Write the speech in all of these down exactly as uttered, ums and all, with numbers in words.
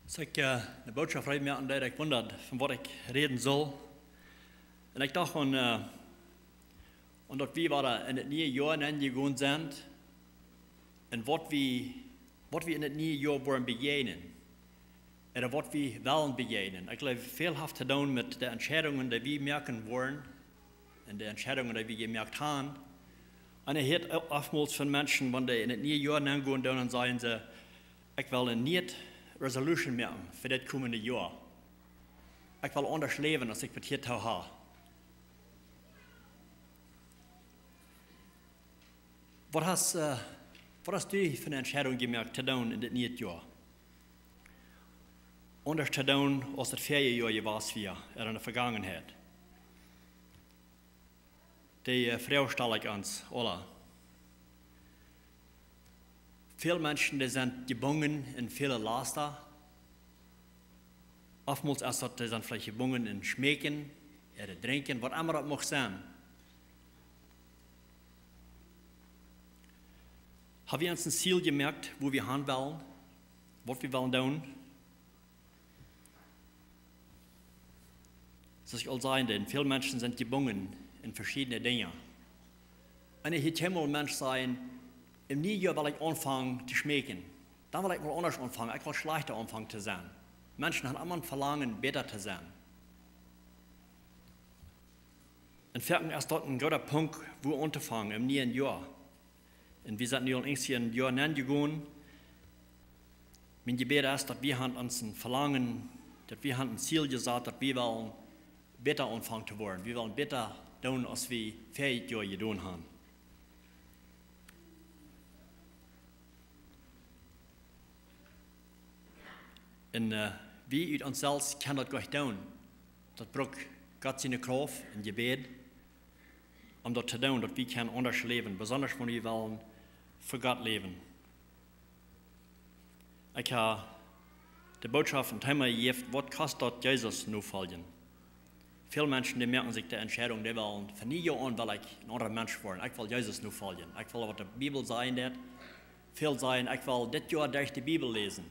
Aus ekj de Bootschoft reed moaken deed, ekj wundad von waut ekj räden sull. Un ekj docht aun, aun daut wie wada en daut niee Joa nenjegonen sent, un waut wie en daut niee Joa woaren bejäajnen, ooda waut wie wellen bejäajnen. Ekj jleew, väl haft to doonen met de Entscheidungen, dee wie moaken woaren, un de Entscheidungen, dee wie jemoakt han. Un ekj hia oftmols von Menschen, wan dee en daut niee Joa nengonen doonen, dan sajen see: "Ekj well ne niee resolution moaken fa dit komende Joa. Ekj well aundasch läwen aus ekj bat hia too ha." Waut hast du fa ne Entscheidunk jemoakt to doonen en dit niee Joa? Aundasch to doonen aus daut väaje Joa jewast wia, ooda en de Vegangenheit. Dee Froag stal ekj ons aula. Väl Menschen, dee sent jebungen en väle Lasta. Oftmols es daut, dee sent veleicht jebungen en Schmeekjen, ooda Drinkjen, waut emma daut mucht sennen. Ha wie ons en Ziel jemoakt, wua wie han wellen, waut wie wellen doonen? Soo aus ekj aul säd, väl Menschen sent jebungen en veschiedne Dinja. Un ekj hia kjeenmol een Mensch sajen: "Em nieen Joa well ekj aunfangen to schmeekjen. Dan well ekj mol aundasch aunfangen. Ekj well schlajchta aunfangen to sennen." Menschen han emma een Velangen, bäta to sennen. Un foaken es daut een goota Punkt, wua auntofangen em nieen Joa. Un wie sent nu aul enjstje en daut Joa nenjegonen. Mien Jebäd es, daut wie han ons een Velangen, daut wie han een Ziel jesat, daut wie wellen bäta aunfangen to woaren. Wie wellen bäta doonen aus wie väajet Joa jedonen han. Un wie ut ons selfst kjennen daut goanich doonen. Daut brukt Gott siene Krauft un Jebäd, om daut to doonen, daut wie kjennen aundasch läwen, besondasch wan wie wellen fa Gott läwen. Ekj ha de Bootschoft een Teema jejäft: Waut kost daut, Jesus nofoljen? Väl Menschen, dee moaken sikj de Entscheidunk, dee wellen von niee Joa aun, well ekj een aundra Mensch woaren. Ekj well Jesus nofoljen. Ekj well waut de Bibel sajen deit. Väl sajen: "Ekj well dit Joa derch de Bibel läsen."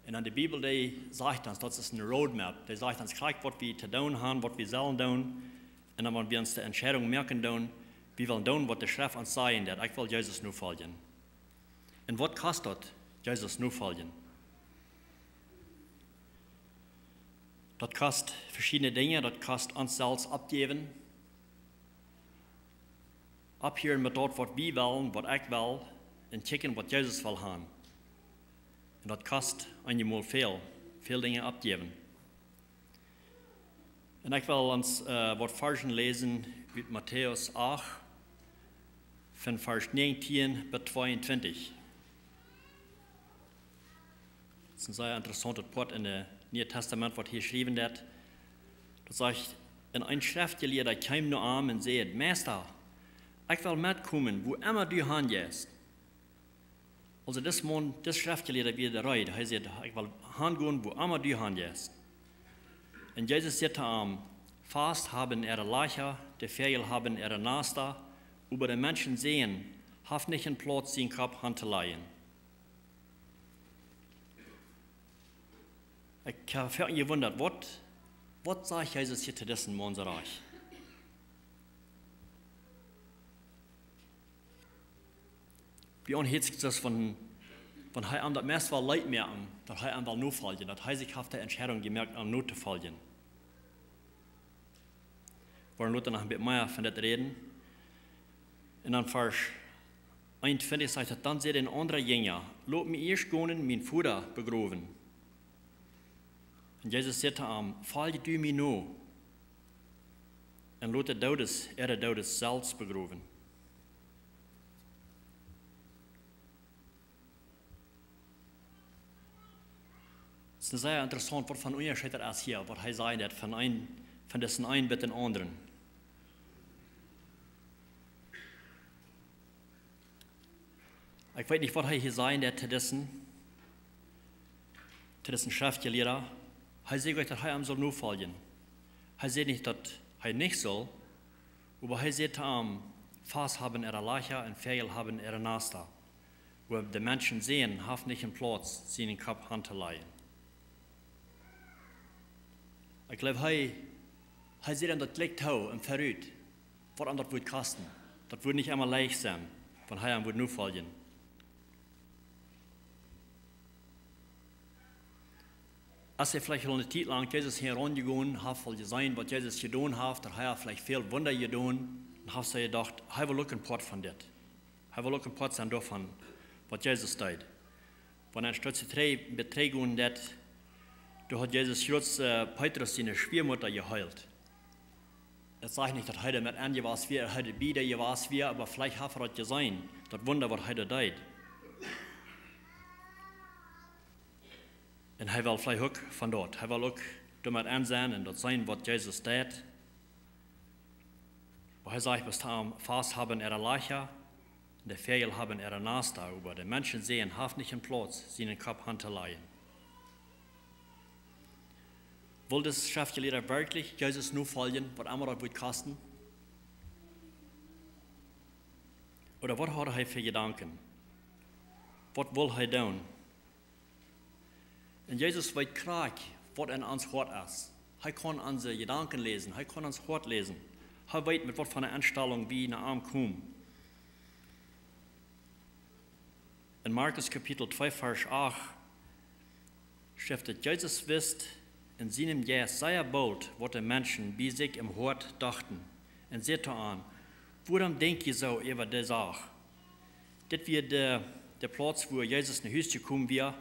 Un dan de Bibel, dee sajcht ons, daut es een roadmap. Dee sajcht ons krakjt, waut wie to doonen han, waut wie sellen doonen. Un dan, wan wie ons de Entscheidunk moaken doonen, wie wellen doonen, waut de Schreft ons sajen deit: "Ekj well Jesus nofoljen." Un waut kost daut, Jesus nofoljen? Daut kost veschiedne Dinja. Daut kost ons selfst oppjäwen. Opphieren met daut, waut wie wellen, waut ekj well, un kjikjen, waut Jesus well han. Un daut kost eenjemol väl, väl Dinja oppjäwen. Un ekj well ons waut Varschen läsen ut Matäus acht, von Varsch näajentieen bat tweeuntwintich. Daut es een sea interessauntet Poat en daut Niee Tastament, waut hia jeschräwen woat. Daut sajcht: "Un een Schreftjeliada kjeem no am un säd: 'Meista, ekj well metkomen, wua emma du han jeist.'" Aulsoo dis Maun, dis Schreftjeliada wia reed. Hee säd: "Ekj well han gonen, wua emma du han jeist." Un Jesus säd to am: "Fauss haben äare Lajcha, de Väajel haben äare Nasta, oba de Menschensän haft nich een Plautz, sienen Kopp han to lajen." Ekj ha foaken jewundat, waut, waut sajcht Jesus hia to disen Maun soo rajcht? Bie ons hieet sikj daut soo, wan, wan hee am daut meist well leet moaken, daut hee am well nofoljen, daut hee sikj haft de Entscheidunk jemoakt, am notofoljen. Wie woaren lota noch een bät mea von dit räden. Un dan Varsch eenuntwintich sajcht daut: "Dan säd een aundra Jinja: 'Lot mie ieescht gonen, mienen Voda begrowen.'" Un Jesus säd to am: "Folj du mie no, un lot de Doodes äare Doodes selfst begrowen." Daut es sea interessaunt, waut fa een Unjascheet daut es hia, waut hee sajen deit, von een, von disen eenen bat dän aundren. Ekj weet nich, waut hee hia sajen deit to disen, to disen Schreftjeliada. Hee säd nich, daut hee am sull nofoljen. Hee säd nich, daut hee nich sull, oba hee säd to am: "Fauss haben äare Lajcha un Väajel haben äare Nasta, oba de Menschensän haft nich een Plautz, sienen Kopp han to lajen." Ekj jleew, hee, hee säd am daut jlikj too un verut, waut am daut wudd kosten. Daut wudd nich emma leicht sennen, wan hee am wudd nofoljen. Aus hee veleicht aul eene Tiet lang Jesus hinjaraun jegonen, haft aul jeseenen, waut Jesus jedonen haft, daut hee haft veleicht väl Wunda jedonen, un haft sikj jedocht, hee well uk een Poat von dit. Hee well uk een Poat sennen doavon, waut Jesus deed. Wan hee een Stootje trigj, trigj gonen deed, doa haud Jesus jrods, äh, Petrus siene Schwiamutta jeheelt. Daut sajcht nich, daut hee doa met aunjewast wia, hee doa bie jewast wia, oba veleicht haft hee daut jeseenen, daut Wunda, waut hee doa deed. Un hee well veleicht uk von doa, hee well uk doamet aun sennen un daut seenen, waut Jesus deed. Oba hee sajcht, bloos am Faust haben äare Lajcha, un de Väajel haben äare Nasta, oba de Menschensän haft nich een Plauz, sienen Kopp han to lajen. Wull dis Schreftjelieeda werkjlich Jesus nofoljen, waut emma daut wudd kosten? Ooda waut haud hee fa Jedanken? Waut wull hee doonen? Un Jesus weet krakjt, waut en ons Hoat es. Hee kaun onse Jedanken läsen, hee kaun ons Hoat läsen. Hee weet, met waut fa eene Enstalunk wie no am komen. En Markus Kapitel twee, Varsch acht, schrift et: Jesus wist en sienem Jeist sea boolt, waut de Menschen bie sikj em Hoat dochten, un säd to an: Wuarom denkj jie soo äwa de Sach? Dit wia de, de Plauz, wua Jesus no Hus jekomen wia.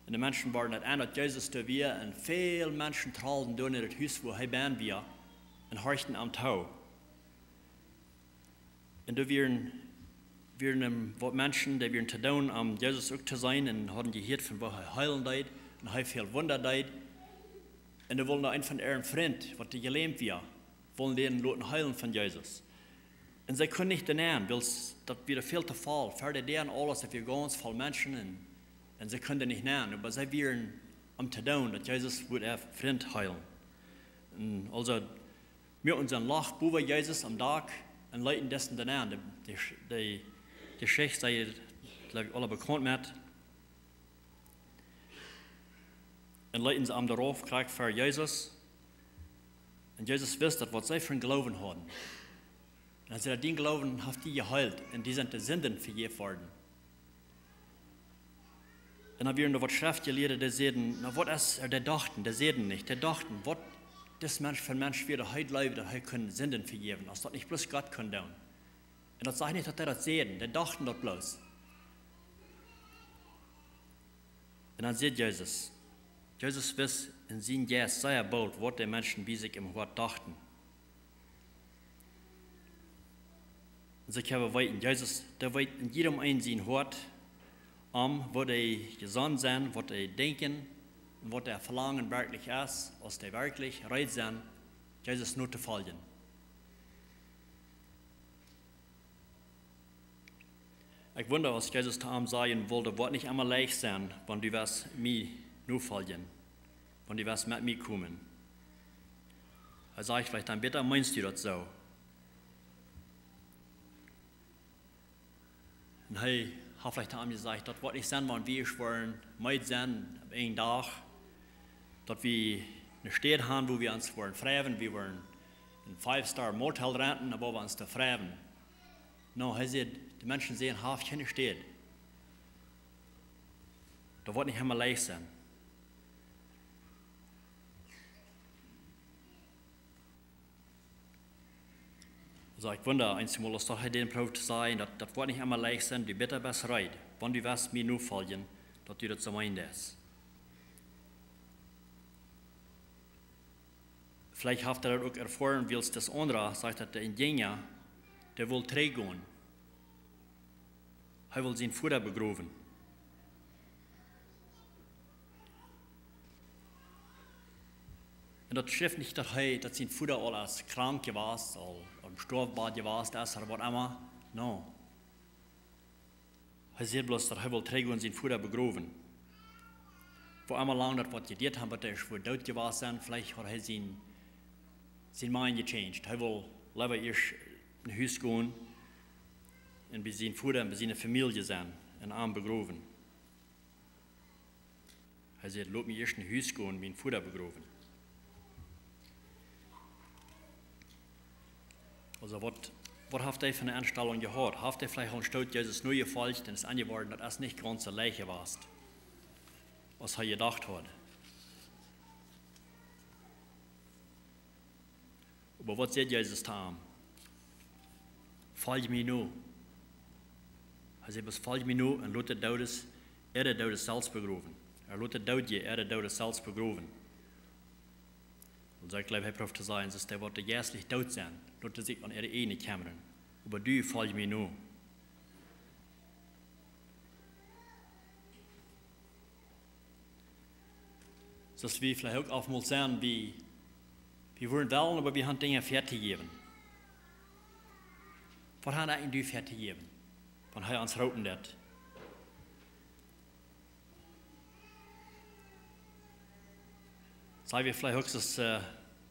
Un de Menschen wieren daut en, daut Jesus doa wia. Un väl Menschen trollden doa en daut Hus, wua hee bennen wia, un horchten am too. Un doa wieren, wieren, ähm, waut Menschen, dee wieren to doonen, om Jesus uk to seenen, un hauden jehieet von woo hee heelen deed, un hee väl Wunda deed. Un doa wull noch een von äare Frind, waut dee jelämt wia, wullen dän loten heelen von Jesus. Un see kunnen nich doa nenn, wiels daut wia väl to voll. Ver de Däa un aules, daut wia gaunz voll Menschen, un, un see kunnen nich nenn. Oba see wieren om to doonen, daut Jesus wudd äa Frind heelen. Un aulsoo, wie onsen Loch bowen Jesus aum Dak un leeten dessen doa nenn. De, de, de, de Jeschicht sent, jleew ekj, aule bekaunt met. Un leeten see am doa rauf, krakjt ver Jesus. Un Jesus wist daut, waut see fa een Gloowen hauden. Un hee säd: Dien Gloowen haft die jeheelt, un die sent de Sinden vejäft worden. Un dan wieren doa waut Schreftjelieede, dee säden: Na, waut es, äh, dee dochten, dee säden nich, dee dochten: Waut, dis Mensch, fa een Mensch wia, daut hee jleewd, daut hee kunn Sinden vejäwen, aus daut nich bloos Gott kunn doonen. Un daut sajcht nich, daut dee daut säden, dee dochten daut bloos. Un dan säd Jesus, Jesus wist en sienem Jeist sea boolt, waut de Menschen bie sikj em Hoat dochten. Un see kjennen weeten, Jesus, dee weet en jiedem eenen sien Hoat, om waut dee jesonnen sent, waut dee denkjen, un waut äa Velangen werkjlich es, aus dee werkjlich reed sent, Jesus notofoljen. Ekj wunda, aus Jesus to am sajen wull: Daut woat nich emma leicht sennen, wan du west mie nofoljen, wan du west met mie komen. Hee sajcht veleicht dan: Bäta, meenst du daut soo? Un hee haft veleicht to am jesajcht: Daut woat nich sennen, wan wie woaren meed sennen opp eenen Dach, daut wie eene Städ haben, wua wie ons woaren freien, wie woaren een Five-Star Motel renten, oba wua wie ons doa freien. No, hee säd, de Menschensän haft kjeene Städ. Daut woat nich emma leicht sennen. Aulsoo, ekj wunda eenjemol, aus daut hee dän proowd to sajen, daut, daut woat nich emma leicht sennen, du bäta best reed, wan du west mie nofoljen, daut du daut soo meenst. Veleicht haft hee daut uk erfoaren, wiels daut aundre, sajcht daut, de Jinja, dee wull trigjgonen. Hee wull sienen Voda begrowen. Un daut schrift nich, daut hee, daut sien Voda aul aus krank jewast, aul aum Stoawen jewast es, ooda waut emma. No. Hee sajcht bloos, daut hee wull trigjgonen, sienen Voda begrowen. Woo emma lang daut woat jeduat haben, waut hee es fa doot jewast sennen, veleicht haud hee sien, sien mind gechanged. Hee wull leewa ieescht no Hus gonen un bie sienen Voda un bie siene Famielje sennen un am begrowen. Hee säd: Lot mie ieescht no Hus gonen, mienen Voda begrowen. Aulsoo, waut, waut haft hee fa eene Enstalunk jehaut? Haft hee veleicht aul een Stoot Jesus nojefolcht un es enjeworden, daut es nich gaunz soo leicht jewast, aus hee jedocht haud. Oba waut säd Jesus to am? Folj mie no. Hee säd: "Bloos folj mie no un lot de Doodes äare Doodes selfst begrowen." Hee lot de Doodje äare Doodes selfst begrowen. Aulsoo, ekj jleew, hee proowt to sajen, daut dee, waut jeistlich doot sent, lot dee sikj om äare ieejne kjemmren. Oba du, folj mie no. Soo aus wie veleicht uk oftmols sent, wie, wie wudden wellen, oba wie haben Dinja väatojäwen. Waut haben wie doafäa to jäwen, wan hee ons roopen deit? Saj wie veleicht uk, daut, äh,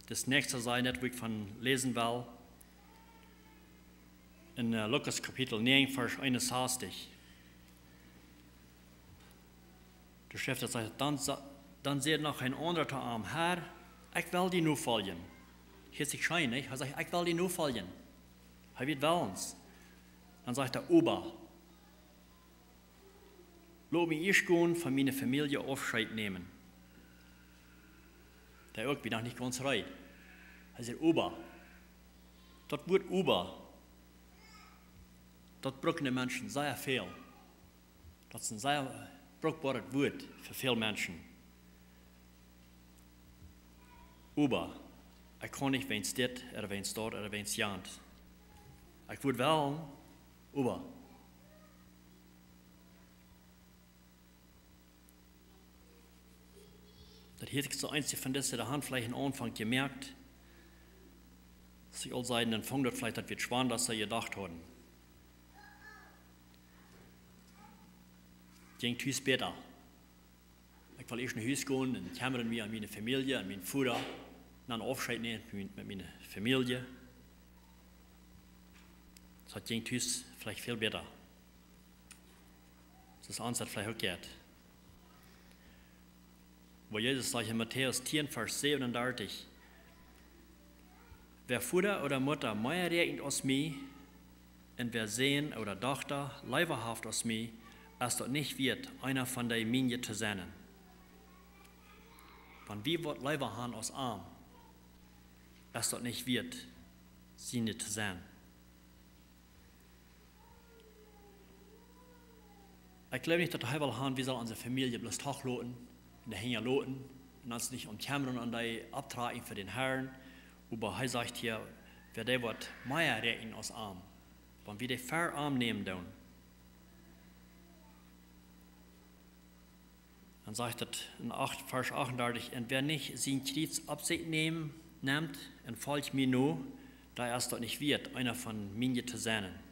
daut näakjste sent, daut wie von läsen wellen. En, äh, Lukas Kapitel näajen, Varsch eenunsastich. Doa schrift et, sajcht et: "Dan sa-, dan säd noch een aundra to am: Herr, ekj well die nofoljen." Hieet sikj scheen, nich? Hee sajcht: "Ekj well die nofoljen." Hee wia wellens. Dan sajcht hee: "Oba lot mie ieescht gonen von miene Famielje Aufscheet nämen." Dee uk, wia noch nich gaunz reed. Hee säd: "Oba." Daut Wuat "oba", daut brucken de Menschen sea väl. Daut es een sea brukboaret Wuat fa väl Menschen. "Oba, ekj kaun nich wäajens dit, ooda wäajens daut, ooda wäajens jant. Ekj wudd wellen, oba." Daut hieet sikj soo, eenje von dise, dee haben veleicht aum Aunfank jemoakt, aus ekj aul säd, dan funk daut veleicht, daut wia schwoa, aus see jedocht hauden. Jinkj tus bäta. Ekj well ieescht no Hus gonen un kjemma mie om miene Famielje, om mienen Voda, dan Aufscheet nämen met mien-, met miene Famielje. Daut jinkj tus veleicht väl bäta. Daut es ons daut veleicht uk jeit. Woo Jesus sajcht en Matäus tieen, Varsch säwenundartich: "Wäa Voda ooda Mutta mea räakjent aus mie, un wäa Sän ooda Dochta leewa haft aus mie, es daut nich wieet, eena von dee Miene to sennen." Wan wie waut leewa haben aus am, es daut nich wieet, siene to sennen. Ekj jleew nich, daut hee well haben, wie sellen onse Famielje bloos toochloten un doa hinja loten un ons nich om kjemmren un dee opptrakjen fa dän Herrn. Oba hee sajcht hia, wäa dee waut mea räakjent aus am, wan wie dee ver am nämen doonen. Dan sajcht et en acht, Varsch achtundartich: "Un wäa nich sien Kjriez opp sikj nämen, nemt un folcht mie no, dee es daut nich wieet, eena von Miene to sennen."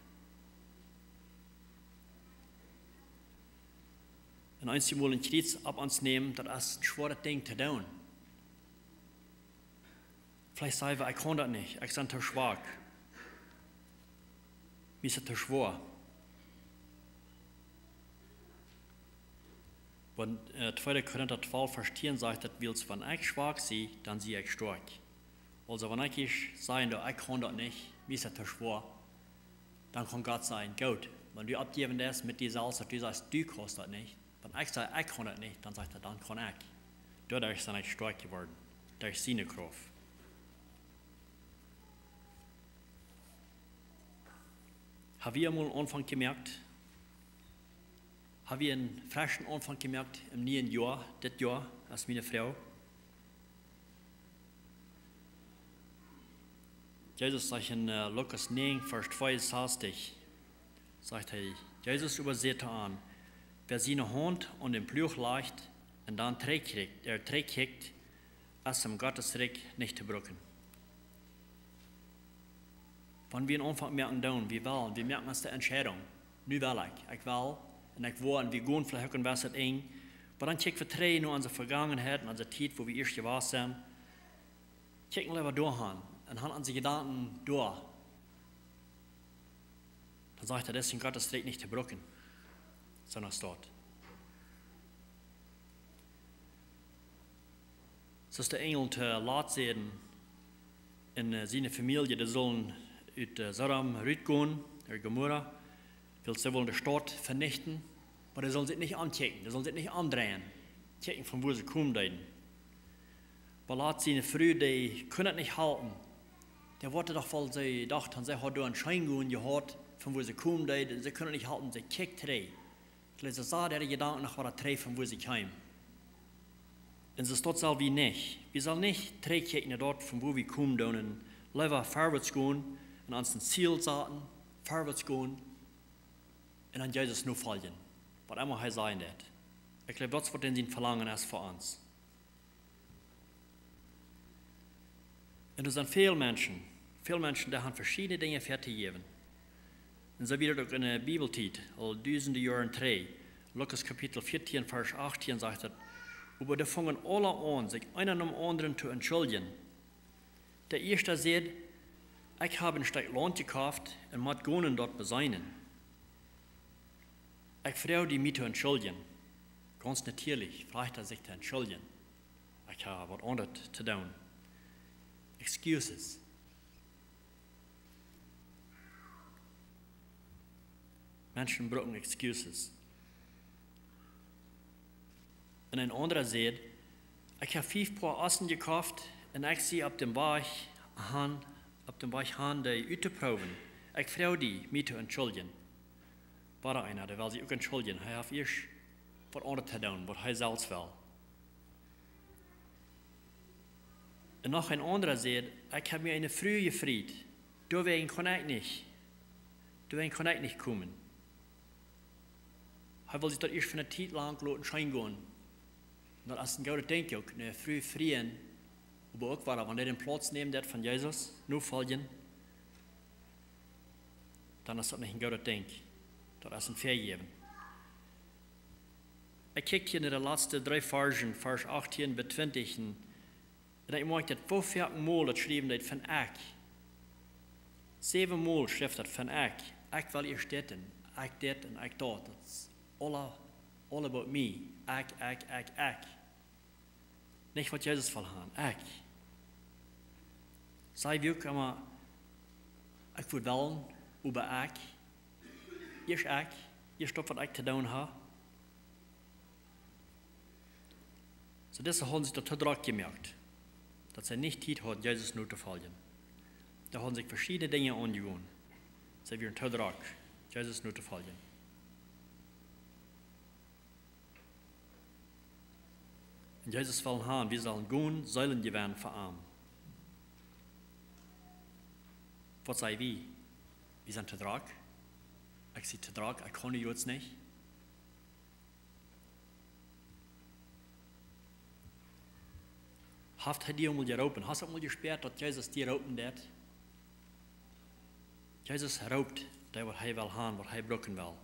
Un eenjemol een Kjriez opp ons nämen, daut es een schwoaret Dinkj to doonen. Veleicht saj wie: "Ekj kaun daut nich, ekj sie too schwak. Mie es daut too schwoa." Wan, äh, tweede Korinta twalf, Varsch tieen sajcht daut: "Wiels wan ekj schwak sie, dan sie ekj stoakj." Aulsoo, wan ekj ieescht saj, daut ekj kaun daut nich, mie es daut too schwoa, dan kaun Gott sajen: "Goot, wan du oppjäwen deist met die selfst, daut du sajst, du kaust daut nich, wan ekj saj, ekj kaun daut nich, dan sajcht hee, dan kaun ekj." Doaderch sie ekj stoakj jeworden, derch siene Krauft. Hab wie mol een Aunfank jemoakt? Hab wie een freschen Aunfank jemoakt em nieen Joa, dit Joa, aus miene Fru? Jesus sajcht en, äh, Lukas näajen, Varsch tweeunsastich, sajcht hee: "Jesus oba säd to an: Wäa siene Haunt aun dän Pluach lajcht un dan trigjkjikjt, äh, trigjkjikjt, es em Gottes Rikj nich to brucken." Wan wie een Aunfank moaken doonen, wie wellen, wie moaken ons de Entscheidunk: "Nu well ekj, ekj well, un ekj woa", un wie gonen veleicht uk een bät enj, oba dan kjikj wie trigj no onse Vegangenheit un onse Tiet, woo wie ieescht jewast sent. Kjikj mol äwa doa han un han onse Jedanken doa. Dan sajcht hee, daut es em Gottes Rikj nich to brucken. Soo es daut. Soo aus de Enjel to Lot säden un, äh, siene Famielje, dee sullen ut, äh, Sodom rutgonen, äh, Gomorra, wiels see wullen de Staut venichten, oba dee sullen sikj nich omkjikjen, dee sullen sikj nich omdreien, kjikjen von wua see komen deeden. Oba Lot siene Fru, dee kunn daut nich halpen. Dee wull doch woll, see docht, see haud doa een Scheengonen jehaut, von wua see komen deed, un see kunn daut nich halpen, see kjikjt trigj. Ekj läs, see sach äare Jedanken noch wada trigj von wua see kjeem. Un soo es daut sell wie nich. Wie sellen nich trigjkjikjen no daut, von wua wie komen doonen, un leewa verwoats gonen un ons een Ziel saten, verwoats gonen un aun Jesus nofoljen, waut emma hee sajen deed. Ekj jleew, daut es waut hee sien Velangen es fa ons. Un doa sent väl Menschen, väl Menschen, dee haben veschiedne Dinja väa to jäwen. Un soo wia daut uk enne Bibeltiet, aul dusende Joaren trigj. Lukas Kapitel vieetieen, Varsch achtieen sajcht daut: Oba dee fungen aula aun, sikj eena nom aundren to entschuldjen. De ieeschta säd: Ekj hab een Stekj Launt jekoft un mott gonen daut beseenen. Ekj froag die, mie to entschuldjen. Gaunz natieelich froagt hee sikj to entschuldjen. Ekj hab waut aundret to doonen. Excuses. Menschen brucken excuses. Un een aundra säd: Ekj hab fief Poa Ossen jekoft un ekj sie opp däm Wajch han, opp däm Wajch han, dee uttoproowen. Ekj froag die, mie to entschuldjen. Wada eena, dee well sikj uk entschuldjen. Hee haft ieescht waut aundret to doonen, waut hee selfst well. Un noch een aundra säd: Ekj hab mie eene Fru jefriet, doawäajen kunn ekj nich, doawäajen kunn ekj nich komen. Hee well sikj daut ieescht fa eene Tiet lang loten scheen gonen. Un daut es een goodet Dinkj uk, eene Fru frieen, oba uk wada, wan dee dän Plauz nämen deit von Jesus, nofoljen, dan es daut nich een goodet Dinkj. Daut es een Vejäwen. Ekj kjikj hia no de latste dree Varschen, Varsch achtieen bat twintich, un, un ekj moakj daut, woo väl mol daut jeschräwen woat von ekj. Säwen mol schrift daut von ekj. Ekj well ieescht dit un ekj dit un ekj daut. Daut es all, all about me. Ekj, ekj, ekj, ekj. Nich waut Jesus well han. Ekj. Saj wie uk emma, ekj wudd wellen, oba ekj. Ieescht ekj. Ieescht daut, waut ekj to doonen hab. Soo, dise hauden sikj daut too drock jemoakt, daut see nich Tiet hauden, Jesus notofoljen. Dee hauden sikj veschiedne Dinja aunjegonen. See wieren too drock, Jesus notofoljen. Un Jesus well han, wie sellen gonen, Seelen jewennen fa am. Waut saj wie? Wie sent too drock. Ekj sie too drock, ekj kaun nu jrods nich. Haft hee die mol jeroopen? Hast du mol jespäat, daut Jesus die roopen deed? Jesus roopt dee, waut hee well han, waut hee brucken well.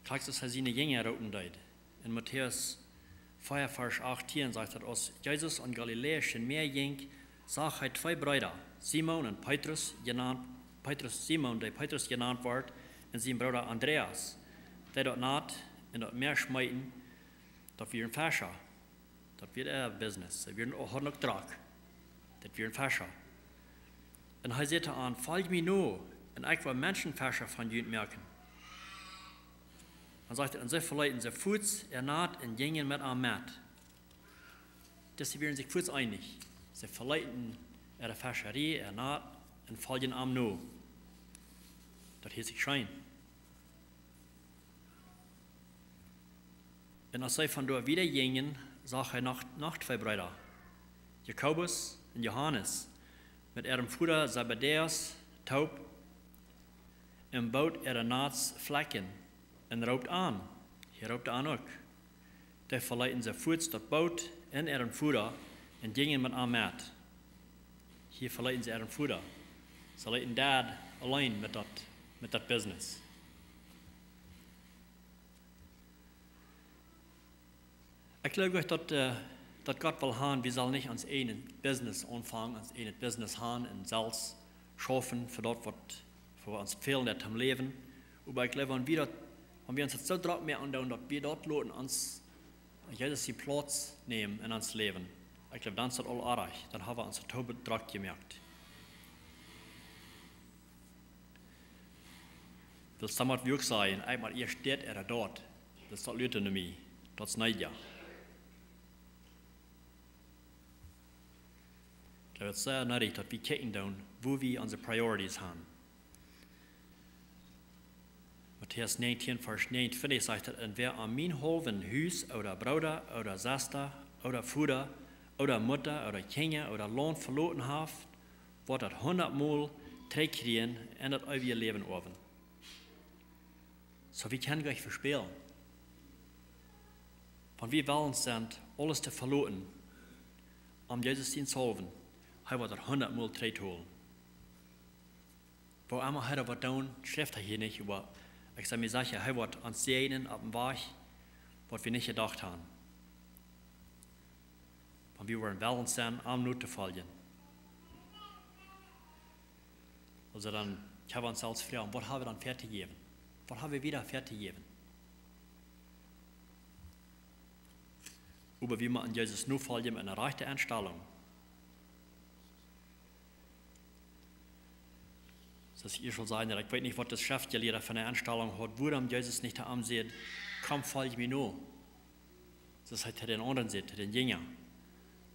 Krakjt soo aus hee siene Jinja roopen deed. En Matäus vea, Varsch achtieen sajcht daut: Aus Jesus aun Galiläa sien Mäa jinkj, sach hee twee Breeda, Simon un Petrus jenant, Petrus, Simon, dee Petrus jenant wort, un sien Brooda Andreas, dee daut Nat en daut Mäa schmeeten. Daut wieren Fescha. Daut wia äa business. See wieren, hauden uk drock. Daut wieren Fescha. Un hee säd to an: Folj mie no, un ekj woa Menschenfescha von junt moaken. Dan sajcht hee, un see veleeten soo fuaz äa Nat un jinjen met am met. Dise wieren sikj fuaz eenich. See veleeten äare Fescharie, äa Nat, un foljen am no. Daut hieet sikj scheen. Un aus see von doa wieda jinjen, sach hee noch, noch twee Breeda, Jakobus un Johanes, met äarem Voda Zebedäus toop, em Boot äare Nats flekjen, un roopt an. Hia roopt hee an uk. Dee veleeten soo fuaz daut Boot un äaren Voda un jinjen met am met. Hia veleeten see äaren Voda. See leeten Dad auleen met daut, met daut business. Ekj jleew uk daut, äh, daut Gott well han, wie sellen nich ons eejnet business aunfangen, ons eejnet business han un selfst schaufen fa daut, waut, fa waut ons fält toom läwen. Oba ekj jleew, wan wie daut, wan wie ons daut soo drock moaken doonen, daut wie daut loten ons, Jesus sienen Plauz nämen en ons Läwen, ekj jleew, dan es daut aul oajch. Dan hab wie ons daut too drock jemoakt. Wiels dan mott wie uk sajen, ekj mott ieescht dit ooda daut. Daut es daut Lüte no mie. Daut es needja. Ekj jleew, daut es sea needich, daut wie kjikjen doonen, wua wie onse priorities haben. Matäus 19, Varsch 29 sajcht daut: "Un wäa om mien haulwen Hus, ooda Brooda, ooda Sesta, ooda Voda, ooda Mutta, ooda Kjinja, ooda Launt veloten haft, woat daut hundatmol trigjkjrieen un daut eewje Läwen oawen." Soo, wie kjennen nich vespälen. Wan wie wellen sent, aules to veloten, om Jesus sien Salwen, hee woat daut hundatmol trigjholen. Woo emma hee daut woat doonen, schrift hee hia nich, oba ekj sie mie secha, hee woat ons säajnen opp een Wajch, waut wie nich jedocht haben. Wan wie woaren wellen sennen, am notofoljen. Aulsoo dan kjenn wie ons selfst froagen, waut haben wie dan wieda to jäwen? Waut haben wie wieda wieda to jäwen? Oba wie motten Jesus nofoljen met eene rajchte Enstalunk. Soo aus ekj ieescht aul säd, ekj weet nich, waut de Schreftjelieede fa eene Enstalunk haud, wuarom Jesus nich to am säd: "Komm, folj mie no." Soo aus hee to dän aundren säd, to dän Jinja.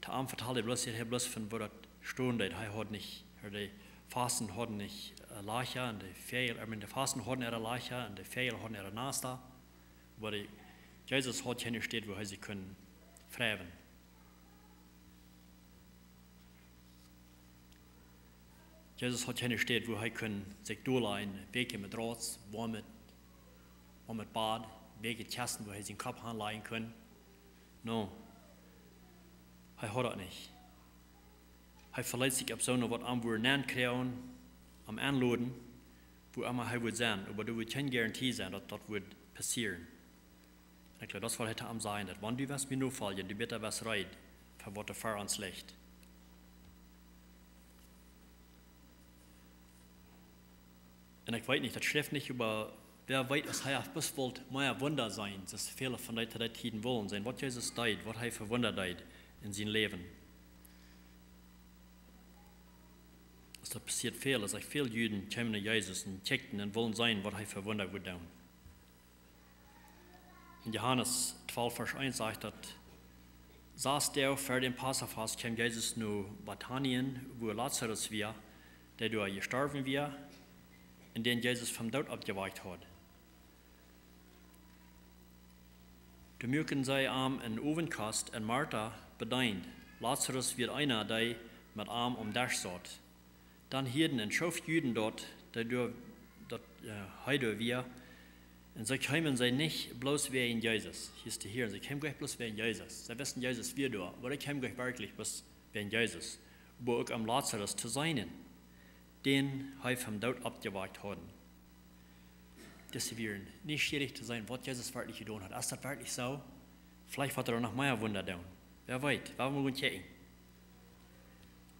To am vetald hee bloos, hee bloos von woo daut stonen deed. Hee haud nich, hee, de Fasten hauden nich, äh, Lajcha un de Väajel, ekj meen, de Fasten hauden äare Lajcha un de Väajel hauden äare Nasta. Oba de, Jesus haud kjeene Städ, wua hee sikj kunn fräwen. Jesus haud kjeene Städ, wua hee kunn sikj dollajen, wäakje Matrauz, woamet, woamet Bad, wäakje Kjesten, wua hee sienen Kopp hanlajen kunn. No, hee haud daut nich. Hee veleet sikj opp soone, waut am wudden nenn kjrieen, am enloden, wua emma hee wudd sennen. Oba doa wudd kjeene Garantie sennen, daut daut wudd passieren. Un ekj jleew, daut es waut hee to am säd, daut wan du west mie nofoljen, du best west reed fa waut doa fa ons licht. Un ekj weet nich, daut schrift nich, oba wäa weet, aus hee haft bloos wult mea Wunda seenen, soo aus väle von dee to dee Tieden wullen seenen, waut Jesus deed, waut hee fa Wunda deed en sien Läwen. Aus daut passieet väl, aus väl Juden kjeemen no Jesus un kjikjten un wullen seenen, waut hee fa Wunda wudd doonen. En Johanes 12, Varsch 1 sajcht daut: "Sas Doag ver däm Passafast kjeem Jesus no Betanien, wua Lazarus wia, dee doa jestorwen wia, un dän Jesus vom Doot oppjewakjt haud." Doa muaken see am een Owentkost un Marta bedeend. Lazarus wia eena, dee met am aum Desch saut. Dan hieeden een Schoof Juden daut, dee doa, daut, äh, hee doa wia. Un see kjeemen see nich bloos wäajen Jesus. Hia es to hieren, see kjeemen nich bloos wäajen Jesus. See wisten, Jesus wia doa, oba see kjeemen nich werkjlich bloos wäajen Jesus. Oba uk om Lazarus to seenen, dän hee vom Doot oppjewakjt haud. Dise wieren nieschierich to seenen, waut Jesus werkjlich jedonen haud. Es daut werkjlich soo? Veleicht woat hee noch mea Wunda doonen. Wäa weet, woa wie mol gonen kjikjen.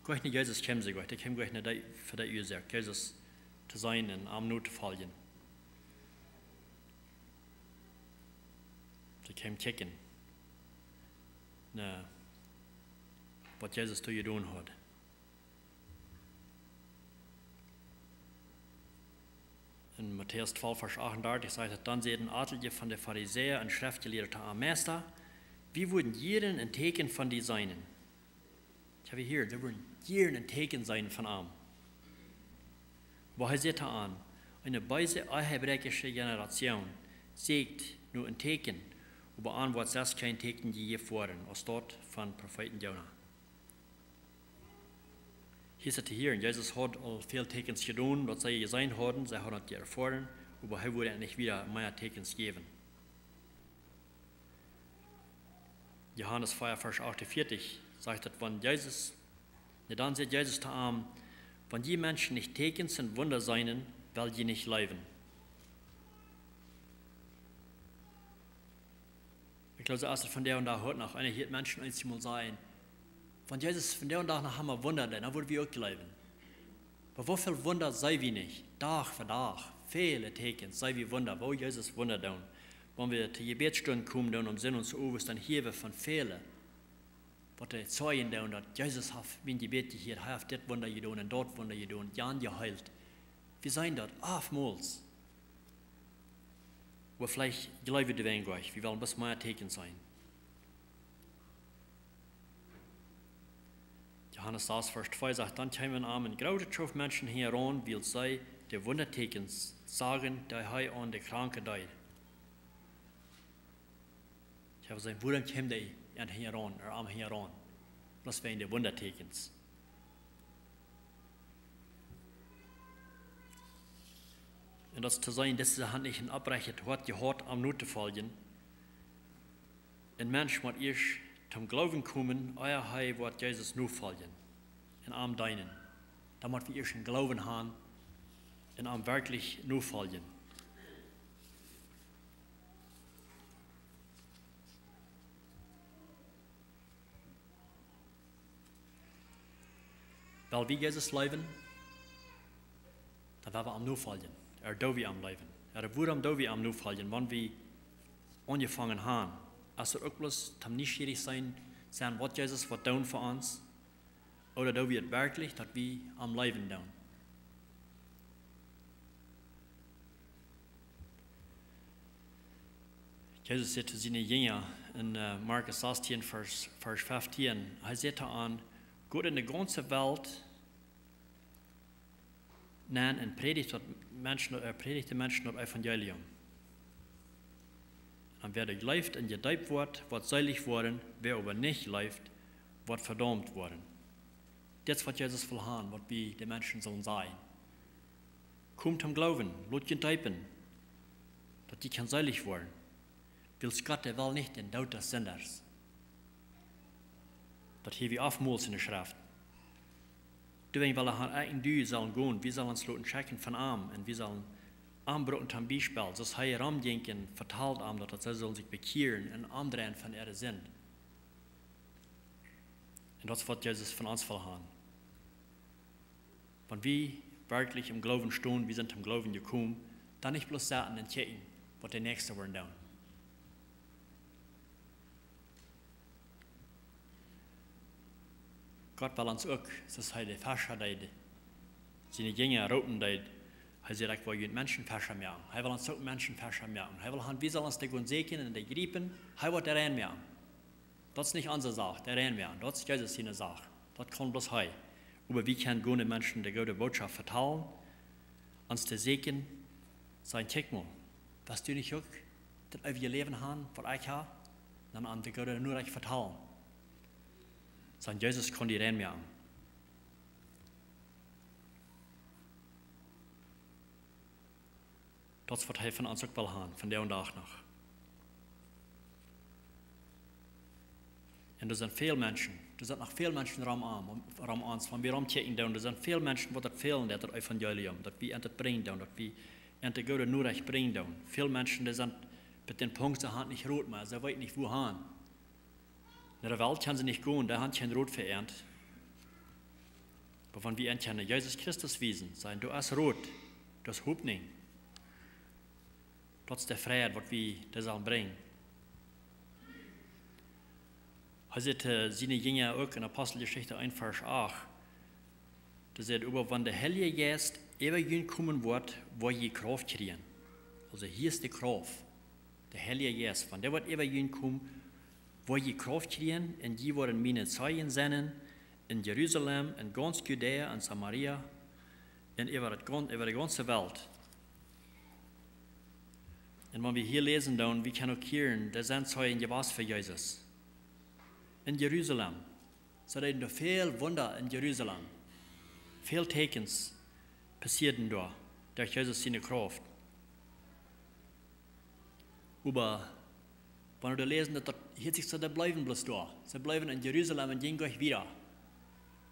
Nich no Jesus kjeemen see, nich. Dee kjeemen nich no dee, fa dee Uasoak, Jesus to seenen un am notofoljen. See kjeemen kjikjen no waut Jesus doa jedonen haud. En Matäus 12, Varsch 38 sajcht et: "Dan säden atelje von de Farisäa un Schreftjelieede to am: Meista, wie wudden jieren een Teakjen von die seenen." Ekj hab hia, see wudden jieren een Teakjen seenen von am. Oba hee säd to an: "Eene beese, ehebräakjische Generation sieekjt no een Teakjen, oba an woat selfst kjeen Teakjen jejäft woaren, aus daut von Profeeten Jona." Hia es et to hieren, Jesus haud aul väl Teakjens jedonen, daut see jeseenen hauden, see hauden et jeerfoaren, oba hee wudd nich wada mea Teakjens jäwen. Johanes 4, Varsch 48 sajcht et, wan Jesus, nä, dan säd Jesus to an: "Wan jie Menschen nich Teakjens un Wunda seenen, well jie nich jleewen." Ekj jleew, soo es et vondoag dän Dach uk noch. Eena hieet Menschen eemol sajen: "Wan Jesus vondoag dän Dach noch emol Wunda deed, dan wudden wie uk jleewen." Oba woo väl Wunda seenen wie nich? Dach fa Dach, väle Teakjens seenen wie Wunda, woo Jesus Wunda deed. Wan wie to Jebädsstund komen doonen om sennowents, dan hieren wie von väle, waut dee sajen doonen, daut Jesus haft mien Jebäd jehieet, hee haft dit Wunda jedonen un daut Wunda jedonen, jan jeheelt. Wie seenen daut oftmols. Oba veleicht jleewen wie daut uk, wie wellen bloos mea Tieekjens seenen. Johanes sas, Varsch twee sajcht: Dan kjeemen am eene groote Schoof Menschen hinjaraun, wiels see de Wundatieekjens sagen, dee hee aun de Kranke deed. Ekj hab jesajcht, wuarom kjeemen dee an hinjaraun, ooda am hinjaraun? Daut wieren de Wundatieekjens. Un daut es to seenen, daut see hauden nich een oprechtet Hoat jehaut, am notofoljen. Een Mensch mott ieescht toom Gloowen komen, ea hee woat Jesus nofoljen un am deenen. Dan mott wie ieescht een Gloowen haben un am werkjlich nofoljen. Wiels wie Jesus leewen, dan woa wie am nofoljen. Ea doo wie am leewen. Ea wuarom doo wie am nofoljen, wan wie aunjefongen haben? Es daut uk bloos toom nieschierich sennen, sennen waut Jesus woat doonen fa ons? Ooda doo wie daut werkjlich, daut wie am leewen doonen? Jesus säd to siene Jinja en, äh, Markus sastieen, Varsch, Varsch feftieen, hee säd to an: Got en de gaunze Welt nenn un prädicht daut Menschen, äh, prädicht de Menschen daut Evangelium. Un wäa doa jleeft un jedeept woat, woat seelich woaren, wäa oba nich jleeft, woat vedaumt woaren. Dit es waut Jesus well haben, waut wie de Menschen sellen sajen. Komt toom Gloowen, lot junt deepen, daut jie kjennen seelich woaren. Wiels Gott, dee well nich dän Doot des Sindasch. Daut hia wie oftmols en de Schreft. Doawäajen well hee haben, ekj un du sellen gonen, wie sellen ons loten schekjen von am, un wie sellen am brucken toom Biespel, soo aus hee romjinkj un vetald an, daut, daut see sellen sikj bekjieren un omdreien von äare Sind. Un daut es waut Jesus von ons well haben. Wan wie werkjlich em Gloowen stonen, wie sent em Gloowen jekomen, dan nich bloos sitten un kjikjen, waut de Näakjste woaren doonen. Gott well ons uk, soo aus hee de Fescha deed, siene Jinja roopen deed, hee säd: Ekj well junt Menschenfescha moaken. Hee well ons uk Menschenfescha moaken. Hee well haben, wie sellen ons dee gonen sieekjen un dee jriepen. Hee woat dee rein moaken. Daut es nich onse Sach, dee rein moaken. Daut es Jesus siene Sach. Daut kaun bloos hee. Oba wie kjennen gonen de Menschen de goode Bootschoft vetalen, ons to sieekjen, sajen: Kjikj mol, west du nich uk daut eewje Läwen haben, waut ekj hab? Dan an de goode Norecht vetalen. Sajen: Jesus kaun die rein moaken. Daut es waut hee von ons uk well haben, vondoag dän Dach noch. Un doa sent väl Menschen, doa sent noch väl Menschen rom am, rom ons, wan wie romkjikjen doonen, doa sent väl Menschen, waut daut fält, daut, daut Evangelium, daut wie an daut brinjen doonen, daut wie an de goode Norecht brinjen doonen. Väl Menschen, dee sent bie dän Punkt, see haben nich Rot mea, see weeten nich, wua han. En de Welt kjennen see nich gonen, dee haben kjeen Rot fa an. Oba wan wie an kjennen Jesus Christus wiesen, sajen: Doa es Rot, doa es Hopninj. Daut es de Fräd, waut wie dee sellen brinjen. Hee säd, äh, siene Jinja uk en Aposteljeschicht eent, Varsch acht. Doa sajcht hee: Oba wan de Heilje Jeist äwa junt komen woat, woa jie Krauft kjrieen. Aulsoo hia es de Krauft. De Heilje Jeist, wan dee woat äwa junt komen, woa jie Krauft kjrieen, un jie woaren miene Zeijen sennen en Jerusalem, en gaunz Judäa un Samaria, un äwa daut gaun-, äwa de gaunze Welt. Un wan wie hia läsen, dan, wie kjennen uk hieren, doa sent Zeijen jewast fa Jesus. En Jerusalem. See deeden doa väl Wunda en Jerusalem. Väl Tieekjens passieeden doa, derch Jesus siene Krauft. Oba wan wie doa läsen, daut, daut hieet sikj soo, dee bleewen bloos doa. See bleewen en Jerusalem un jinjen nich wieda.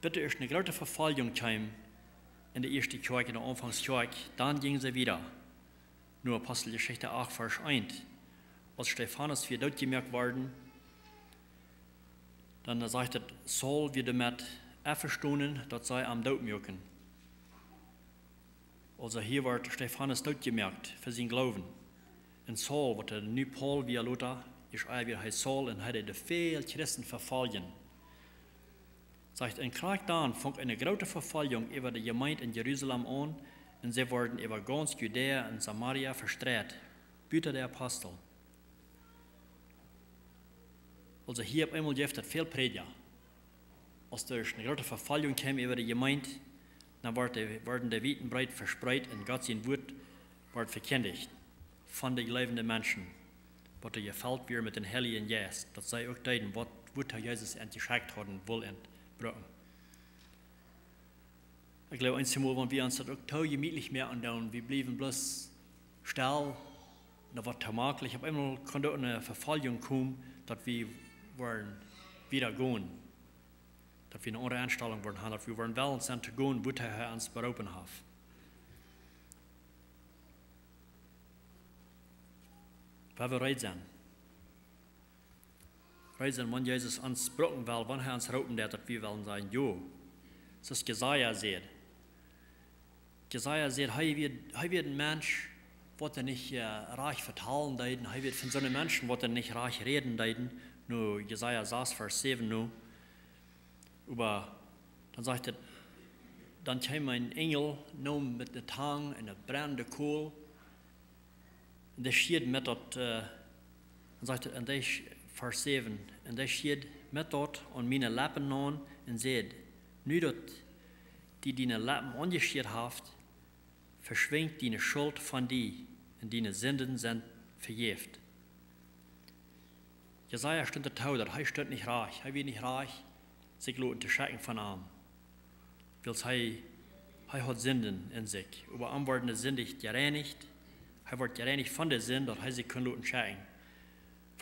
Bat ieescht eene groote Vefoljunk kjeem en de ieeschte Kjoakj, en de Aunfangskjoakj, dan jinjen see wieda. Nu Aposteljeschicht acht, Varsch eent. Aus Stefanus wia dootjemoakt worden, dan sajcht et, Saul wia doamet envestonen, daut see am dootmoaken. Aulsoo hia wort Stefanus dootjemoakt fa sienen Gloowen. Un Saul, waut hee nu Paul wia lota, ieescht ea wia hee Saul, un hee deed väl Christen vefoljen. Sajcht, un krakjt dan funk eene groote Vefoljunk äwa de Jemeent en Jerusalem aun, un see worden äwa gaunz Judäa un Samaria vestreit. Buta de Apostel. Aulsoo hia opp eemol jeef daut väl Prädja. Aus doa eene groote Vefoljunk kjeem äwa de Jemeent, dan wort de, worden de wiet un breet vespreet un Gott sien Wuat wort vekjindicht von de jleewende Menschen, waut doa jefelt wieren met dän Heiljen Jeist, daut see uk deeden, waut, waut Jesus an jeschekjt haud, wull an brucken. Ekj jleew, eenjemol, wan wie ons daut uk too jemietlich moaken doonen, wie bliewen bloos stell, daut woat too jemeetlich. Opp eemol kaun doa eene Vefoljunk komen, daut wie woaren wieda gonen. Daut wie eene aundre Enstalunk woaren haben, daut wie woaren wellen sennen to gonen, wua hee ons beroopen haft. Wua wie reed sennen. Reed sennen, wan Jesus ons brucken well, wan hee ons roopen deit, daut wie wellen sajen, jo. Soo aus Jesaja säd. Jesaja säd, hee wia, hee wia een Mensch, waut hee nich, äh, rajcht vetalen deed. Hee wia von soone Menschen, waut hee nich rajcht räden deed. Nu, Jesaja sas, Varsch säwen nu. Oba dan sajcht et, dan kjeem een Enjel, neem met de Tang un daut brennende Kool. Un dee schieed met daut, äh, dan sajcht et, un dee sch-, Varsch säwen, un dee schieed met daut aun miene Leppen aun un säd, nu daut die diene Leppen aunjeschieet haft, veschwinjt diene Schult von die, un diene Sinden sent vejäft. Jesaja stunt doa too, daut hee stunt nich rajcht, hee wia nich rajcht, sikj loten to schekjen von am. Wiels hee, hee haud Sinden en sikj. Äwa am worden de Sinden jereinicht. Hee wort jereinicht von de Sind, daut hee sikj kunn loten schekjen.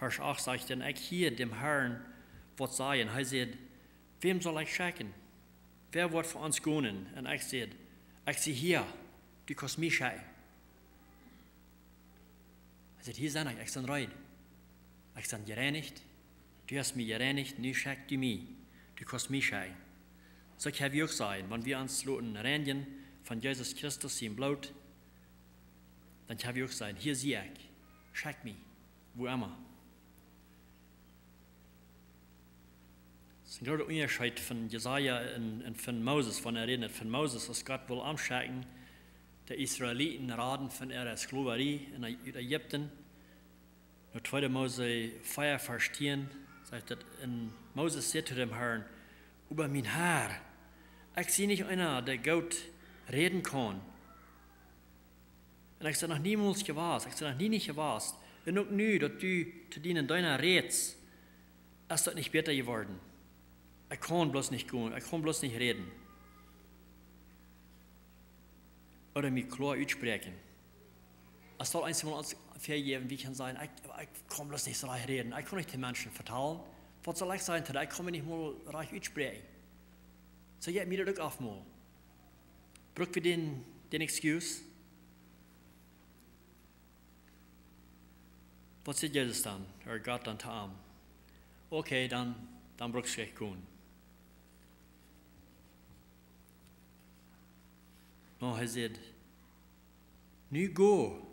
Varsch acht sajcht, un ekj hieed däm Harn waut sajen. Hee säd, wäm saul ekj schekjen? Wäa woat fa ons gonen? Un ekj säd, ekj sie hia, du kaust mie schekjen. Hee sajcht, hia sie ekj, ekj sie rein. Ekj sie jereinicht. Du hast mie jereinicht, nu schekj du mie. Du kaust mie schekjen. Soo kjenn wie uk sajen, wan wie ons loten reinjen von Jesus Christus sien Bloot, dan kjenn wie uk sajen, hia sie ekj. Schekj mie. Wua emma. Daut es een groota Unjascheet von Jesaja un, un von Moses, wan hee rät von Moses, aus Gott wull am schekjen, de Israeliten raden von äare Sklowarie en Ä-, ut Ägipten. En tweede Mose vea, Varsch tieen, sajcht et, un Moses säd to däm Harn, oba mien Har, ekj sie nich eena, dee goot räden kaun. Un ekj sie noch niemols jewast, ekj sie noch nie nich jewast. Un uk nu, daut du to dienen Deena rätst, es daut nich bäta jeworden. Ekj kaun bloos nich gonen, ekj kaun bloos nich räden. Ooda mie kloa utspräakjen. Aus daut eensmol ons väajäwen, wie kjennen sajen, ekj, ekj kaun bloos nich soo rajcht räden, ekj kaun nich de Menschen vetalen. Waut saul ekj sajen to dee, ekj kaun mie nich mol rajcht utspräakjen. Soo jeit mie daut uk oftmol. Bruck wie dän, dän excuse? Waut säd Jesus dan, ooda Gott dan to am? Okay, dan, dan bruckst du nich gonen. No, hee säd, nu go.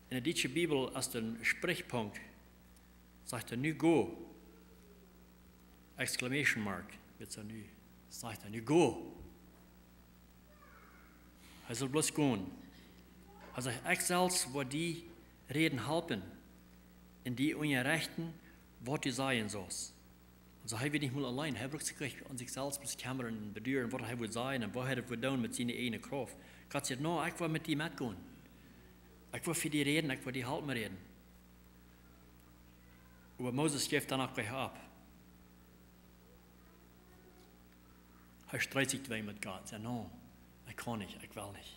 En de dietsche Bibel es een Sprichpunkt. Sajcht hee, nu go. Exclamation mark. Wiels hee nu, sajcht hee, nu go. Hee saul bloos gonen. Hee sajcht, ekj selfst woa die räden halpen un die unjarechten, waut du sajen saust. Aulsoo hee wia nich mol auleen, hee bruckt sikj nich om sikj selfst bloos kjemmren un beduaren, waut hee wudd sajen un waut hee daut wudd doonen met siene eejne Krauft. Gott sajcht, no, ekj woa met die metgonen. Ekj woa fa die räden, ekj woa die halpen räden. Oba Moses jeef dan uk nich opp. Hee stritt sikj doawäajen met Gott. Säd, no, ekj kaun nich, ekj well nich.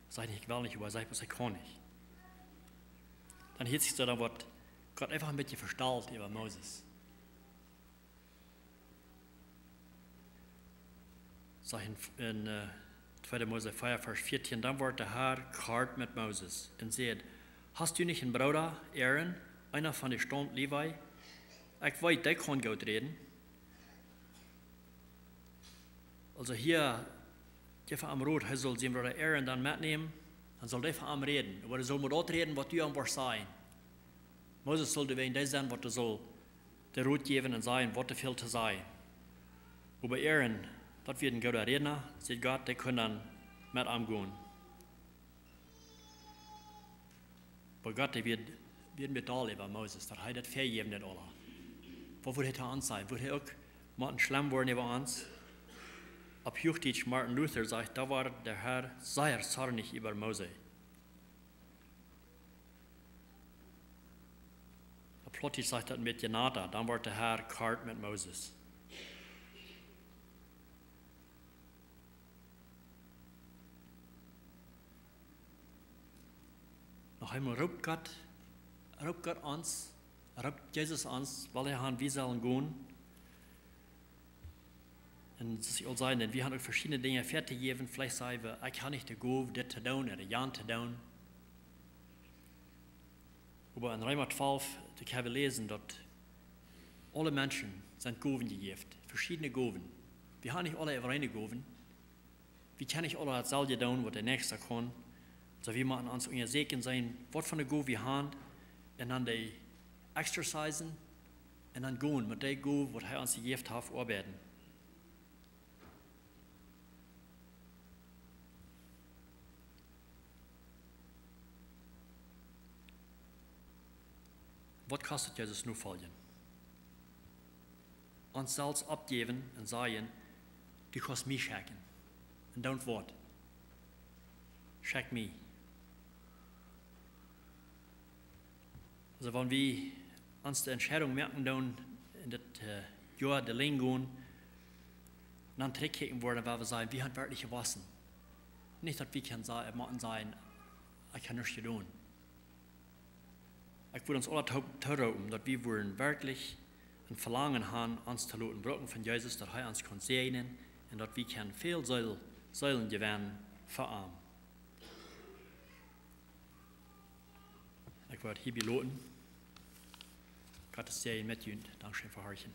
Sajcht nich, ekj well nich, oba hee sajcht, ekj kaun nich. Dan hieet sikj soo, dan woat Gott eefach een bät vestalt äwa Moses. Sajcht en, en, äh, tweede Mose vea, Varsch vieetieen, dan wort de Har kort met Moses un säd, hast du nich een Brooda, Aaron, eena von de Staum Levi? Ekj weet, dee kaun goot räden. Aulsoo hia, jeef am Rot, hee saul sienen Brooda Aaron dan metnämen, dan saul dee fa am räden. Oba dee saul mau daut räden, waut du am woascht sajen. Moses saul doawäajen dee sennen, waut dee saul de Rot jäwen un sajen, waut dee haud to sajen. Oba Aaron, daut wia een gooda Rädna, sajcht Gott, dee kunn dan met am gonen. Oba Gott, dee wia, wia met doll äwa Moses, daut hee daut vejäwen deed aula. Waut wudd hee to ons sajen? Wudd hee uk mau schlem woaren äwa ons? Opp Huachdietsch, Martin Luther sajcht, da wort de Herr sea zornig äwa Mose. Opp Plautdietsch sajcht daut met Jenata, dan wort de Herr kort met Moses. Noch eemol, roopt Gott, roopt Gott ons, roopt Jesus ons, well hee han, wie sellen gonen. Un soo aus ekj aul säd, wie haben uk veschiedne Dinja väa to jäwen. Veleicht saj wie, ekj hab nich de Gow, dit to doonen ooda jant to doonen. Oba en Reema twalf, doa kjenn wie läsen, daut aule Menschen sent Gowen jejäft, veschiedne Gowen. Wie haben nich aule äwareene Gowen. Wie kjennen nich aule daut selwje doonen, waut de Näakjsta kaun. Soo wie motten ons unjasäkjen seenen, waut fa eene Gow wie haben, un dan dee exercisen, un dan gonen met dee Gow, waut hee ons jejäft haft, oabeiden. Waut kost et Jesus nofoljen? Ons selfst oppjäwen un sajen, du kaust mie schekjen. Un dan waut? Schekj mie. Aulsoo wan wie ons de Entscheidunk moaken doonen, en dit, äh, Joa de Lenj gonen, dan trigjkjikjen woaren, wua wie sajen, wie haben werkjlich jewossen. Nich daut wie kjennen sa-, motten sajen, ekj hab nuscht jedonen. Ekj wudd ons aule to-, toroopen, daut wie wudden werkjlich een Velangen haben, ons to loten brucken von Jesus, daut hee ons kaun säajnen un daut wie kjennen väl Seel-, Seelen jewennen fa am. Ekj wudd hia bie loten. Gott sie met junt. Dankscheen fa horchen.